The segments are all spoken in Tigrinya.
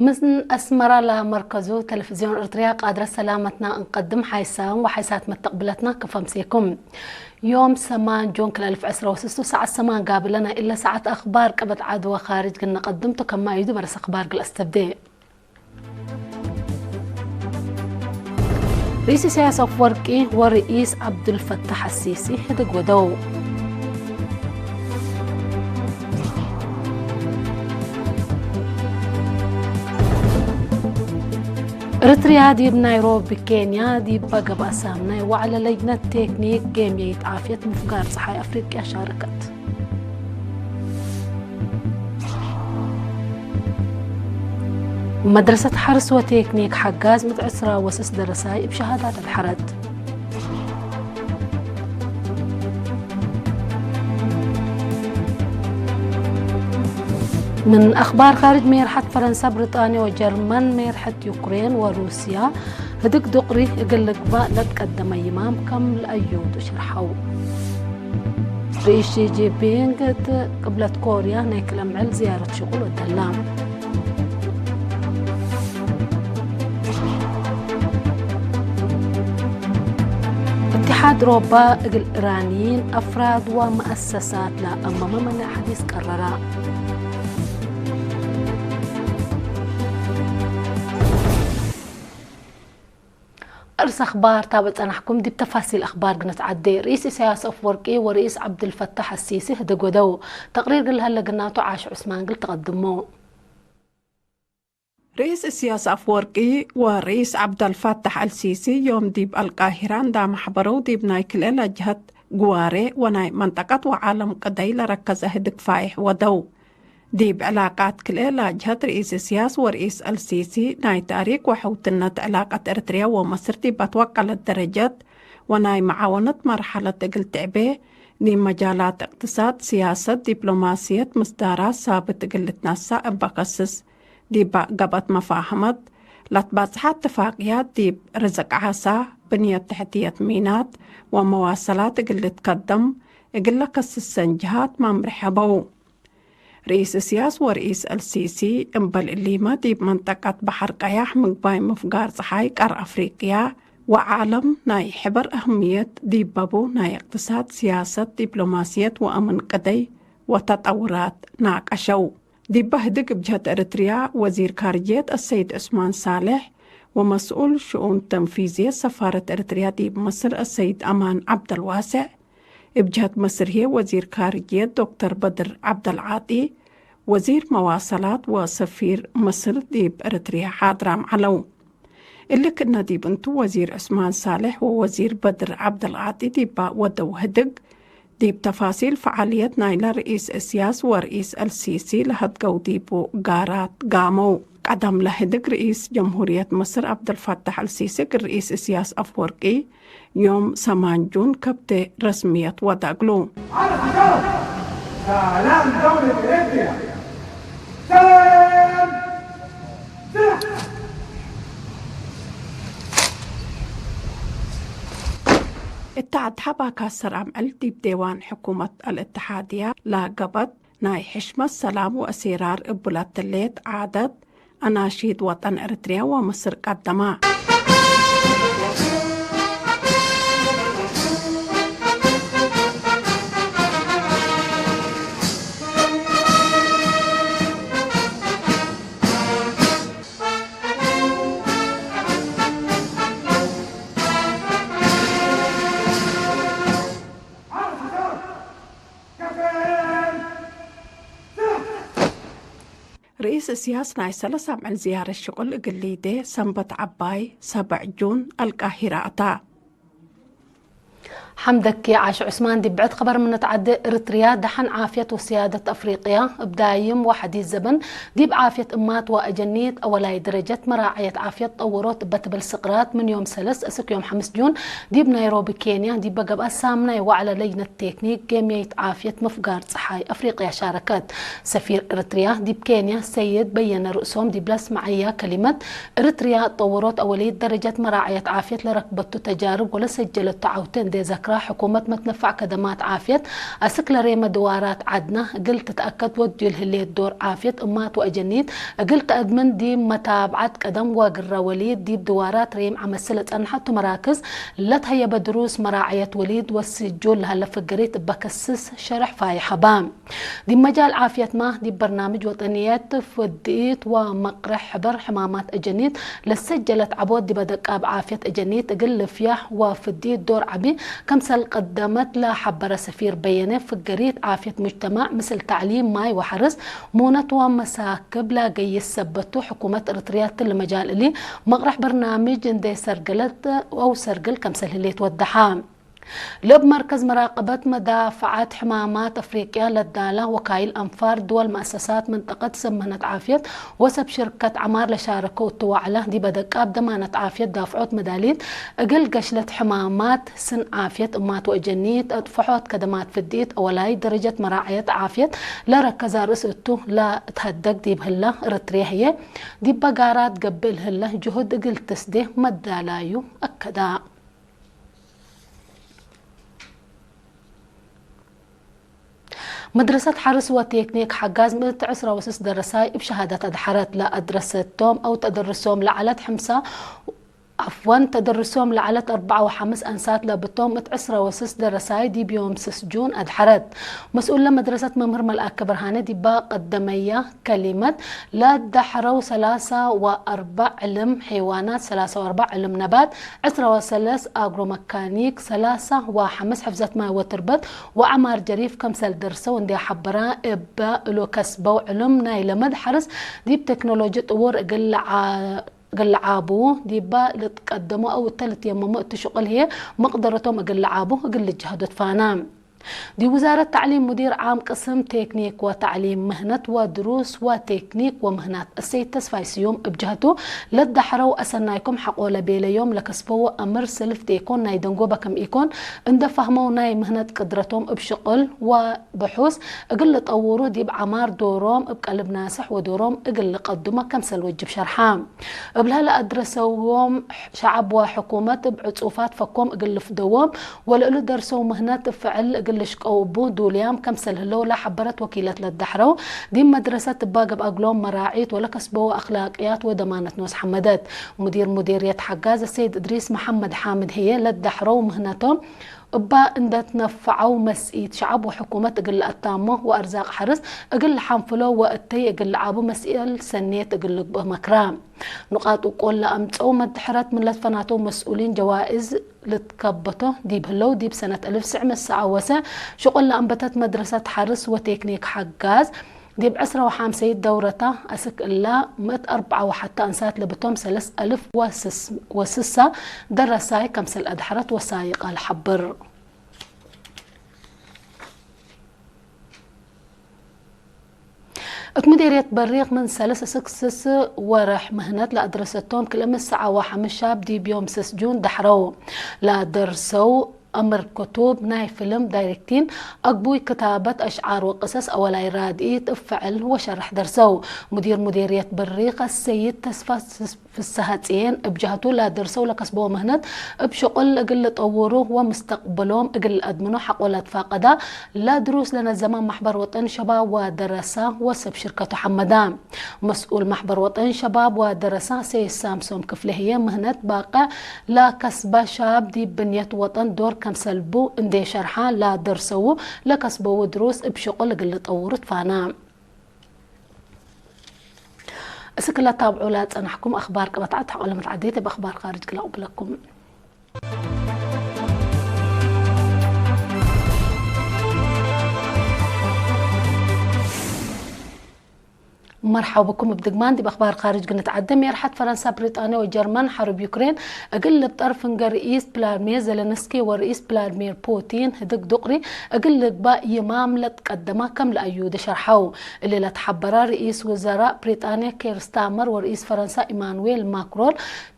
من أسمر لمركز تلفزيون إريتريا قادرة سلامتنا نقدم حيسان وحيسات متقبلتنا كفمسيكم. يوم سمان جون كلا ألف عسرة وستة ساعة سمان قابلنا إلا ساعة أخبار قبت عدوى خارج قلنا قدمتو كما يدو برس أخبار قل أستبدي. رئيس سياسة أفوركي ورئيس عبد الفتاح السيسي هدق ودو. إريتريا ديب نيروبي كينيا ديب بقب أسام ناي وعلى لجنة تكنيك جيم يتعافية مفقار صحي أفريقيا شاركت. مدرسة حرس وتكنيك حجاز متعسرة وسس درساي بشهادات الحرد. من أخبار خارج ميرحت فرنسا، بريطانيا وجرمن، ميرحت يوكرين وروسيا. هدك دقري إقل لقباء لتقدم أيمام كم لأيود شرحو. ርኢስ ሺ ጂንፒንግ እቲ ቅብለት ኮርያ ናይ ክለምዕል ዝያረት ሽቁል ወደላ። اتحاد أوروبا እግል ኢራንይን أفراد ومؤسسات لا أمم منع حديث قررا. እርስ ኣኽባር ታበ ጸናሕኩም ዲብ ተፋሲል ኣኽባር ግነት ዓዴ። ርኢስ ኢሳያስ ኣፍወርቂ ወርኢስ ዓብድልፈታሕ ኣሲሲ ህደጎደው። ተቕሪር ግል ሀለ ግናቱ ዓሽ ዑስማን ግል ተቐድሞ። ርኢስ ኢሳያስ ኣፍወርቂ ወርኢስ ዓብደልፋታሕ ኣልሲሲ ዮም ዲብ ኣልቃሂራ እንዳ ማሕበረው ዲብ ናይ ክልኤ ለጅሀት ግዋሬ ወናይ መንጠቀት ወዓለም ቅደይ ለረከዘ ህድግ ፋይሕ ወደው። ዲብ ዕላቃት ክልኤ ላጅሀት ርኢስ እስያስ ወርኢስ አልሲሲ ናይ ታሪክ ወሐውትነት ዕላቀት ኤርትርያ ወመስር ዲብ አትወቀለት ደረጀት ወናይ መዓወነት መርሐለት እግል ትዕቤ ዲብ መጃላት እቅትሳድ፣ ስያሰት፣ ዲፕሎማስየት፣ ምስዳራት ሳብት እግል ልትነሳእ እበ ከስስ ዲብ ገብአት መፋህመት ለትበጽሐ እትፋቅያት ዲብ ርዝቅ ዓሳ፣ ብንየት ትሕትየት ሚናት ወመዋሰላት እግል ልትከደም እግል ለከስሰን ጅሃት መምርሒ ሀበው። ርኢስ እስያስ ወርኢስ አልሲሲ እምበል እሊመ ዲብ መንጠቀት በሐር ቀያሕ ምግባይ ምፍጋር ጸሓይ ቀር አፍሪቅያ ወዓለም ናይ ሕበር አህምየት ዲበቡ ናይ እቅትሳድ፣ ስያሰት፣ ዲፕሎማስየት ወአምን ቅደይ ወተጠውራት ናቀሸው። ዲበ ህድግ እብ ጀህት ኤርትርያ ወዚር ካርጅየት አሰይድ ዑስማን ሳልሕ ወመስኡል ሽኡን ተንፊዝየት ሰፋረት ኤርትርያ ዲብ መስር አሰይድ አማን ዓብደልዋስዕ፣ እብ ጀህት መስር ህዬ ወዚር ካርጅየት ዶክተር በድር ዓብደልዓጢ፣ ወዚር መዋሰላት ወሰፊር መስር ዲብ ኤርትርያ ሓድራም ዐለው። እሊ ክእነ ዲብ እንቱ ወዚር ዑስማን ሳልሕ ወወዚር በድር ዓብደልዓጢ ዲባ ወደው ህድግ፣ ዲብ ተፋሲል ፈዓልየት ናይለ ርኢስ እስያስ ወርኢስ አልሲሲ ለሀድገው ዲቡ ጋራት ጋመው። ቀደም ለህድግ ርኢስ ጀምሁርየት መስር ዓብደልፋታሕ አልሲሲ እግል ርኢስ እስያስ አፍወርቂ ዮም ሰማን ጁን ከብቴ ረስምየት ወደ እግሉ። على حجر سلام دولة إريتريا. سلام. እታ አድሓባካ ሰር አምዕል ዲብ ዴዋን ሕኩመት አልእትሓድያ ላገበት ናይ ሕሽመት ሰላም ወእሴራር እቡለት ትሌት ዓደት አናሺድ ወጠን ኤርትርያ ወምስር ቀደማ። ርኢስ እስያስ ናይ ሰለስ አምዕል ዝያረት ሽቁል እግል ሊዴ ሰንበት ዐባይ ሰብዕ ጁን አልቃሂራ አታ። ሓምደኪ ዓሽ ዑስማን ዲብ ብዕድ ኸበር ምነት ዓዲ እርትርያ ደሓን ዓፍየት ወስያደት አፍሪቅያ እብ ዳይም ወሐዲስ ዘበን ዲብ ዓፍየት እማት ወአጀኒት አወላይ ደረጀት መራዕየት ዓፍየት ጠወሮት እበ ትብል ስቅራት ምን ዮም ሰለስ እስክ ዮም ሐምስ ጁን ዲብ ናይሮቢ ኬንያ ዲበ ገብአ ሳምናይ ዋዕለ ለጅነት ቴክኒክ ጌምየይት ዓፍየት ምፍጋር ጸሓይ አፍሪቅያ ሻረከት። ሰፊር እርትርያ ዲብ ኬንያ ሰይድ በየነ ርእሶም ዲብ ለስመዐያ ከሊመት፣ እርትርያ ጠወሮት አወልይት ደረጀት መራዕየት ዓፍየት ለረክበቱ ተጃርብ ወለሰጀለቱ ዐውቴ እንዴ ዘክራ፣ ሕኩመት መትነፋዕ ከደማት ዓፍየት ኣስክለሬ መድዋራት ዓድና እግል ትትኣከድ ወድዩ ልህሌት ዶር ዓፍየት እማት ወአጀኒት እግል ተአድምን ዲብ መታብዓት ቀደም ወግረ ወሊድ ዲብ ድዋራት ሬም ዓመስለ ጸንሐቱ መራክዝ ለትሀየበ ድሩስ መራዕየት ወሊድ ወስጁል ለሀለ ፍገሪት እበ ከስስ ሸረሕ ፋይሐ ባ። ዲብ መጃል ዓፍየትማ፣ ዲብ በርናምጅ ወጠንየት ፍድኢት ወመቅርሕ ሕበር ሕማማት እጀኒት ለሰጀለት ዐቦት ዲበ ደቃብ ዓፍየት እጀኒት እግል ልፍያሕ ወፍድኢት ዶር ዐቢ ከምሰል ቀደመት ለሐበረ ሰፊር በየነ፣ ፍገሪት ዓፍየት ሙጅተማዕ ምስል ተዕሊም፣ ማይ ወሐርስ፣ ሙነት ወመሳክብ ለገይስ ሰበቱ፣ ሕኩመት እርትርያ ትል መጃል እሊ መቅርሕ በርናምጅ እንዴ ሰርገለት አው ሰርግል ከምሰል ህሌት ወደሓ። ለእብ መርከዝ መራቀበት መዳፈዓት ሕማማት አፍሪቅያ ለዳላ ወካይል አንፋር ድወል መአሰሳት መንጠቀት ሰብ ምህነት ዓፍየት ወሰብ ሽርከት ዐማር ለሻረከው እቱ ዋዕላ፣ ዲበ ደቃብ ደማነት ዓፍየት ዳፍዖት መዳሊት እግል ገሽለት ሕማማት ስን ዓፍየት እማት ወእጀኒት አጥፈሖት ከደማት ፍዲት አወላይ ደረጀት መራዕየት ዓፍየት ለረከዛ ርእስ እቱ ለእትሀደግ ዲብ ህላ እርትርየ ህዬ፣ ዲበ ጋራት ገብእ ለህለ ጅሁድ እግል ትስዴ መዳላዩ አከዳ። መድረሰት ሐርስ ወቴክኒክ ሐጋዝ ምእት ዕስራ ወስስ ደረሳይ እብ ሸሃደት አድሐረት። ለአድረሰቶም አው ተደርሶም ለዐለት ሐምሳ፣ ዐፍወን፣ ተደርሶም ለዐለት አርበዓ ወሐምስ አንሳት ለብቶም እት ዕስራ ወስስ ደረሳይ ዲብ ዮም ስስ ጁን አድሐረት። መስኡል ለመድረሰት መምህር መልአከ ብርሃነ ዲባ ቀደመያ ከሊመት፣ ለዳሕረው ሰላሳ ወአርበዕ ዕልም ሐይዋናት፣ ሰላሳ ወአርበዕ ዕልም ነባት፣ ዕስራ ወሰለስ አግሮ መካኒክ፣ ሰላሳ ወሐምስ ሕፍዘት ማይ ወትርበት ወዐማር ጀሪፍ ከምሰል ደርሰው እንዴ ሐበራ፣ እበ እሉ ከስበው ዕልም ናይ ለመድ ሐርስ ዲብ ቴክኖሎጂ ጥውር እግል ለዓ-፣ እግል ለዓቡ፣ ዲባ ልትቀደሞ አው እተ ልትየመሞ እት ሽቁል ህዬ መቅደረቶም እግል ለዓቡ እግል ልጅሀዱ ትፋና። ዲብ ውዛረት ተዕሊም ሙዲር ዓም ቅስም ቴክኒክ ወተዕሊም ምህነት ወድሩስ ወቴክኒክ ወምህናት እሰይድ ተስፋይ ስዩም እብ ጀህቱ፣ ለዳሕረው አሰናይኩም ሐቆለ ቤለዮም ለከስበዎ አምር ስልፍ ዴኮን ናይ ደንጎበ ከም ኢኮን እንደ ፋህመው ናይ ምህነት ቅድረቶም እብ ሽቁል ወብሑስ እግል ልጠውሩ ዲብ ዐማር ዶሮም እብ ቀልብ ናስሕ ወዶሮም እግል ልቀዱመ ከምሰል ወጅብ ሸርሓ። እብለ ለአድረሰዎም ሸዐብ ወሕኩመት እብ ዕጹፋት ፈኮም እግል ልፍደዎም ወለእሉ ደርሰው ምህነት እብ ፍዕል እግል ልሽቀው እቡ ዱልያም ከምሰል ህለው ለሐበረት ወኪለት ለዳሕረው ዲብ መድረሰት እባ ገብአ እግሎም መራዒት ወለከስበዎ አክላቅያት ወደማነት ኖስ ሐመደት። ሙዲር ሙዴርየት ሐጋዝ ሰይድ እድሪስ መሐመድ ሓምድ ህዬ ለዳሕረው ምህነቶም እባ እንደ ትነፈዐው መስኢት ሸዐብ ወሕኩመት እግል ለአታሞ ወአርዛቅ ሐርስ እግል ለሐንፍሎ ወእተይ እግል ለዓቡ መስኤል ሰኔት እግል ልግብእ መክራ። ኑቃጥ ውቆል ለአምጸው መድሕረት ምን ለትፈናተው መስኡሊን ጀዋእዝ ልትከበቶ ዲብ ህለው ዲብ ሰነት አልፍ ስዕ መሰ አወሰ ሽቁል ለአንበተት መድረሰት ሐርስ ወቴክኒክ ሐጋዝ ዲብ ዕስራ ወሐምሰይት ደውረታ አስክ እላ ምእት አርበዓ ወሐተ አንሳት ለብቶም ሰለስ አልፍ ወስስ-፣ ወስሳ ደረሳይ ከምሰል አድሐረት ወሳይቅ አልሐብር። እት ሙዴርየት በሪክ ምን ሰለስ እስክ ስስ ወርሕ ምህነት ለአድረሰቶም ክልኤ ምእት ሰዓ ወሐምስ ሻብ ዲብ ዮም ስስ ጁን ዳሕረው ለደርሰው አምር ክቱብ ናይ ፍልም ዳይሬክቲን አግቡይ ክታበት አሽዓር ወቅሰስ አወላይ ራድኢት እብ ፍዕል ወሸርሕ ደርሰው። ሙዲር ሙዴርየት በሪክ አሰይድ ተስፋ ፍሰሃጽየን እብ ጀህቱ ለደርሰው ለከስበዎ ምህነት እብ ሽቁል እግል ልጠውሩ ወምስተቅብሎም እግል ልአድምኖ ሐቆ ለትፋቀዳ ለድሩስ ለነዘማ ማሕበር ወጠን ሸባብ ወደረሳ ወሰብ ሽርከቱ ሐመዳ። መስኡል ማሕበር ወጠን ሸባብ ወደረሳ ሰይድ ሳምሶም ክፍሌ ህዬ ምህነት ባቅዕ ለከስባ ሻብ ዲብ ብንየት ወጠን ዶር ከምሰልቡ እንዴ ሸርሓ ለደርሰው ለከስበው ድሩስ እብ ሽቁል እግል ልጠውሩ ትፋና። እስክ ለታብዑ ለጸናሕኩም አኽባር ቀበታት ሐቆለ መትዓደይት እብ አኽባር ካርጅ ክለቅብለኩም። መርሐው ብኩም እብ ድግማን ዲብ አኽባር ካርጅ ግንትዓደ። ሜርሐት ፈረንሳ፣ ብሪጣንያ ወጀርመን ሐርብ ዩክሬን እግል ልብጠር ፍንገ ርኢስ ቭላድሚር ዘለንስኪ ወርኢስ ቭላድሚር ፑቲን ህድግ ዱቅሪ እግል ልግባእ ይማም ለትቀደማ ከም ለአዩደ ሸርሐው። እሊ ለትሐበራ ርኢስ ውዘራእ ብሪጣንያ ኬር ስታመር ወርኢስ ፈረንሳ ኢማኑዌል ማክሮን፣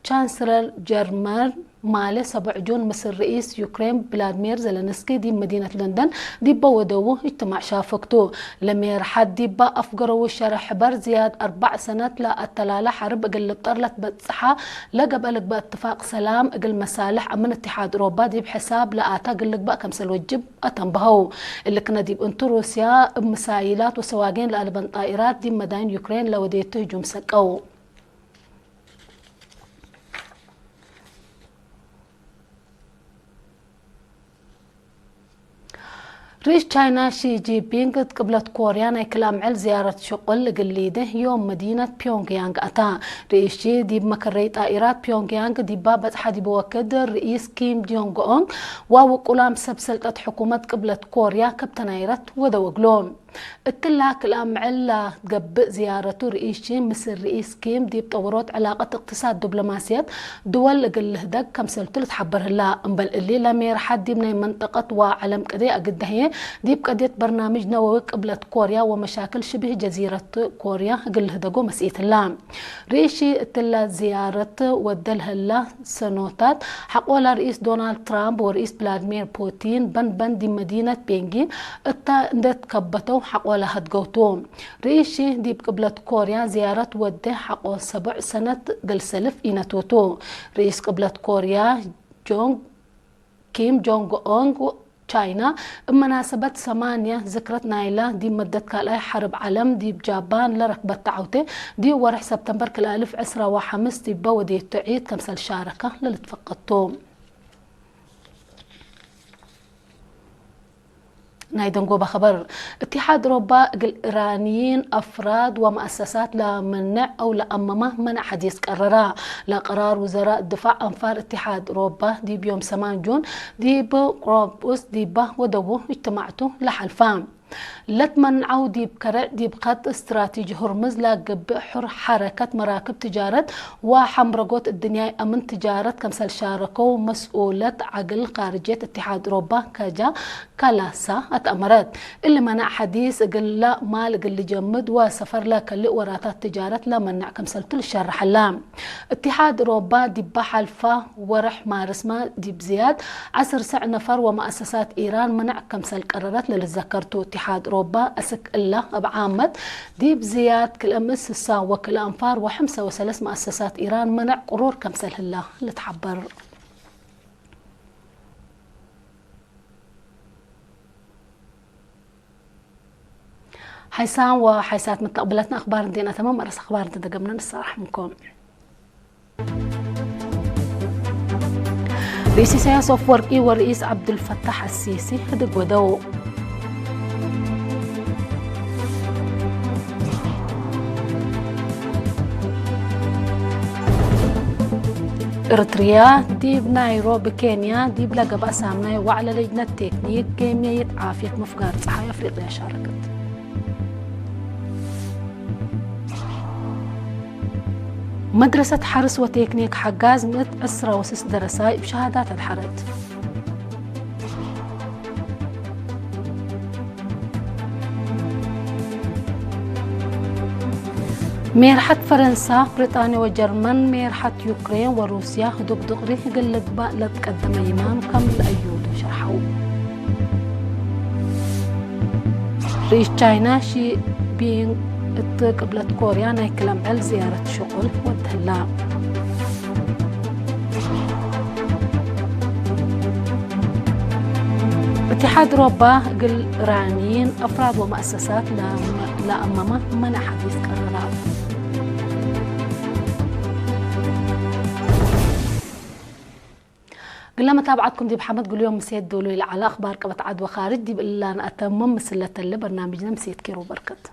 ቻንስለር ጀርመን ማለ ሰቡዕ ጁን ምስ ርኢስ ዩክሬን ቭላድሚር ዘለንስኪ ዲብ መዲነት ለንደን ዲበ ወደዉ እጅትማዕ ሻፈክቱ። ለሜርሓት ዲባ ኣፍገረዉ ሸረ ሕበር ዝያድ ኣርባዕ ሰነት ለኣተላለ ሓርብ እግል ልብጠር ለትበጽሓ ለገብአ ልግበእ እትፋቅ ሰላም እግል መሳልሕ ኣምን እትሓድ ሮባ ዲብ ሕሳብ ለኣታ እግል ልግበእ ከምሰል ወጅብ ኣተንበሀው። እልክነ ዲብ እንቱ ሩስያ እብ ምሳይላት ወሰዋጌን ለኣልበን ጣኢራት ዲብ መዳይን ዩክሬን ለወዴቱ ህጁም ሰቀው። ርኢስ ቻይና ሺ ጂንፒንግ እት ቅብለት ኮርያ ናይ ክልኣምዕል ዝያረት ሽቁል እግል ሊደ ዮም መዲነት ፒዮንግያንግ ኣታ። ርኢስ ሺ ዲብ መከረይ ጣኢራት ፒዮንግያንግ ዲባ በጽሓ ዲብ ወክድ ርኢስ ኪም ጆንግ ኦንግ ወውቁላም ሰብ ሰልጠት ሕኩመት ቅብለት ኮርያ ከብተናይረት ወደወግሎም። እትላ ክልኣምዕል ላትገብእ ዝያረቱ ርኢስ ሺ ምስ ርኢስ ኪም ዲብ ጠወሮት ዕላቀት እቅትሳድ ዲብሎማስየት ድወል እግል ልህደግ ከምሰልቱ ልትሓበር ህላ። እምበል እሊ ለሜርሓት ዲብ ናይ መንጠቀት ወዓለም ቅዴ ኣግዳህየ ዲብ ቀድየት በርናምጅ ነወዊ ቅብለት ኮርያ ወመሻክል ሽብህ ጀዚረት ኮርያ እግል ልህደጎ መስኢት ህላ። ርኢስ ሺ እትላ ዝያረት ወደል ህላ ሰኖታት ሓቆላ ርኢስ ዶናልድ ትራምፕ ወርኢስ ቭላድሚር ፑቲን በንበን ዲብ መዲነት ቤንጊን እታ እንደትከበተው ሓቆላ ህድገውቱ። ርኢስ ሺ ዲብ ቅብለት ኮርያ ዝያረት ወደ ሓቆ ሰቡዕ ሰነት ገልሰልፍ ኢነቶቱ። ርኢስ ቅብለት ኮርያ ጆንግ ኪም ጆንግ ኦንግ ቻይና እብ መናሰበት ሰማንያ ዝክረት ናይላ ዲብ መደት ካልኣይ ሓርብ ዓለም ዲብ ጃባን ለረክበት ተዓውቴ ዲብ ወርሕ ሰብተምበር ክልኣልፍ ዕስራ ወሓምስ ዲበ ወዴቱ ዒድ ከምሰል ሻረካ ለልትፈቀቶ። ናይ ደንጎባ ኸበር። እትሓድ ሮባ እግል ኢራንይን ኣፍራድ ወመኣሰሳት ለመንዕ ኣው ለኣመማ መነዕ ሐዲስ ቀረራ። ለቀራር ውዘራእ ድፋዕ ኣንፋር እትሓድ ሮባ ዲብ ዮም ሰማን ጁን ዲብ ቅሮብስ ዲባ ወደቡ እጅትማዕቱ ለሓልፋ። ለትመንዓው ዲብ ከረዕ ዲብ ኸጥ እስትራቲጂ ሁርምዝ ለገብእ ሑር ሐረከት መራክብ ትጃረት ወሐምረጎት እድንያይ ኣምን ትጃረት ከምሰል ሻረከው መስኡለት ዓግል ካርጅየት እትሓድ ሮባ ከጃ ካላሳ ኣትአመረት። እሊ መናዕ ሐዲስ እግል ማል እግል ልጀምድ ወሰፈር ለከልእ ወራታት ትጃረት ለመናዕ ከምሰልቱ ልሸርሐላ። እትሓድ ሮባ ዲባ ሐልፋ ወርሕ ማርስማ ዲብ ዝያድ ዐስር ሰዕ ነፈር ወመአሰሳት ኢራን መናዕ ከምሰል ቀረረት ለልዘከርቱ። እትሓድ ሮባ እስክ እላ እብ ዓመት ዲብ ዝያድ ክልአምእት ስሳ ወክልአንፋር ወሐምሳ ወሰለስ መአሰሳት ኢራን መናዕ ቅሩር ከምሰል ህላ ልትሓበር። ሓይሳን ወሓይሳት መተቕብለትና ኣኽባር እንዴና ተማም ኣረስ ኣኽባር እንተደገምና ንሰራሕ ምንኮም። ርኢስ ኢሳያስ ኣፍወርቂ ወርኢስ ዓብዱልፈታሕ ኣሲሲ ህድግ ወደው። እርትርያ ዲብ ናይሮቢ ኬንያ ዲብ ለገብኣ ሳምናይ ዋዕለ ለጅነት ቴክኒክ ኬምየይት ዓፍየት ምፍጋር ጸሓይ ኣፍሪቅያ ሻረከት። መድረሰት ሓርስ ወቴክኒክ ሓጋዝ ምእት ዕስራ ወስስ ደረሳይ እብ ሸሃዳት ኣድሓረት። ሜርሓት ፈረንሳ፣ ብሪጣንያ ወጀርመን፣ ሜርሓት ዩክሬን ወሩስያ ህዱግ ድቕሪ እግል ልግባእ ለትቀደመ ይማም ከም ለአዩዱ ሸርሐው። ርኢስ ቻይና ሺ ቢንግ እት ቅብለት ኮርያ ናይ ክለምዕል ዝያረት ሽቁል ወድህላ። اتحاد أوروبا እግል ኢራንይን ኣፍራድ ወመአሰሳት ለአመማ መነዕ ሐዲስ ቀረራ። ግለ መታብዓትኩም ዲብ ሓመድ ግልዮም ምሴት ዶሎ ኢለዓለ ኣኽባር ቀበት ዓድ ወኻርጅ ዲብ እላ ነአተምም ምስለ ተለ በርናምጅነ ምሴት ኬሮ በርከት።